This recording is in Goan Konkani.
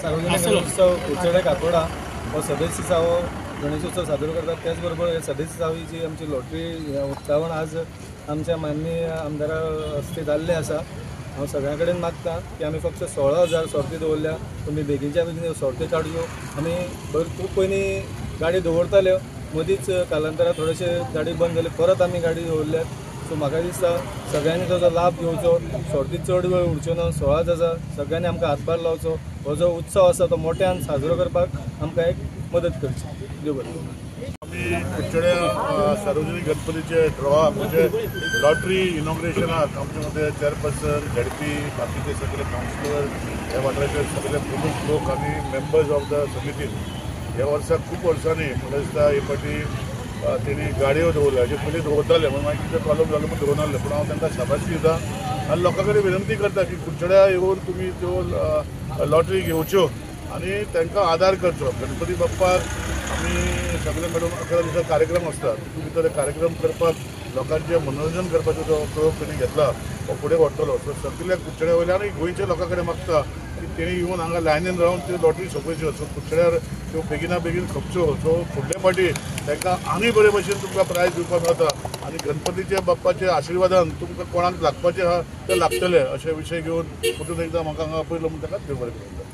सार्वजनिक गणेशोत्सव कुडचडे काकोडा हो सदतीसावो गणेशोत्सव सादर करतात. त्याचबरोबर हे 37वी जी आमची लॉटरी उक्तावण आज आमच्या माननीय आमदारा हस्ते जाल्लें आसा. हांव सगळ्यां कडेन मागता की आमी फक्त 16,000 सोर्ती दवरल्या, तुमी बेगीनच्या बेगीन सोर्ती काडच्यो. आमी खूब पयलीं गाडी दवरताल्यो, मदींच कालांतरान थोडेशे गाडी बंद जाले, परत आमी गाडी दवरल्यात. सो म्हाका दिसता सगळ्यांनी ताजो लाभ घेवचो, सोर्ती चड वेळ उरच्यो ना, 16 आसा, सगळ्यांनी आमकां हातभार लावचो. हो जो उत्सव आसा तो मोठ्यान साजरो करपाक आमकां एक मदत करची. देव बरें. आमी कुडचड्या सार्वजनिक गणपतीचे ड्रॉ म्हणजे लॉटरी इनॉग्रेशनाक आमचे मदीं चेअरपर्सन, झेडपी, बाकीचे सगळे कावन्सिलर, ह्या वाठाराचे सगळे प्रमुख लोक आनी मेंबर्स ऑफ the समिती ह्या वर्साक खूब वर्सांनी म्हाका दिसता हे फावटी तेणी गाडयो दवरल्या, जे पयलीं दवरताले पूण मागीर कितें प्रॉब्लम जालो म्हूण दवरनासले. पूण हांव तांकां शाबासकी दिता आनी लोकां कडेन विनंती करता की कुडचड्या येवन तुमी त्यो लॉटरी घेवच्यो आनी तांकां आदार करचो. गणपती बाप्पाक आमी सगळे मेळून 11 दिसा कार्यक्रम आसता, तितून भितर कार्यक्रम करपाक लोकांचें मनोरंजन करपाचो जो प्रयोग तेणी घेतला तो फुडें व्हरतलो. सो सगल्या कुडचड्या वयल्यान आनी गोंयच्या लोकां कडेन मागता की तेणी येवन हांगा लायनीन रावन त्यो लॉटरी सोंपयच्यो. सो कुडचड्यार त्यो बेगिना बेगीन खपच्यो. सो फुडले फावटी तांकां आनी बरे भशेन तुमकां प्रायज दिवपाक मेळटा आनी गणपतीच्या बाप्पाच्या आशिर्वादान तुमकां कोणाक लागपाचें आहा तें लागतलें अशे विशय घेवन परतून एकदां म्हाका हांगा आपयलो म्हूण ताका देव बरें करूं.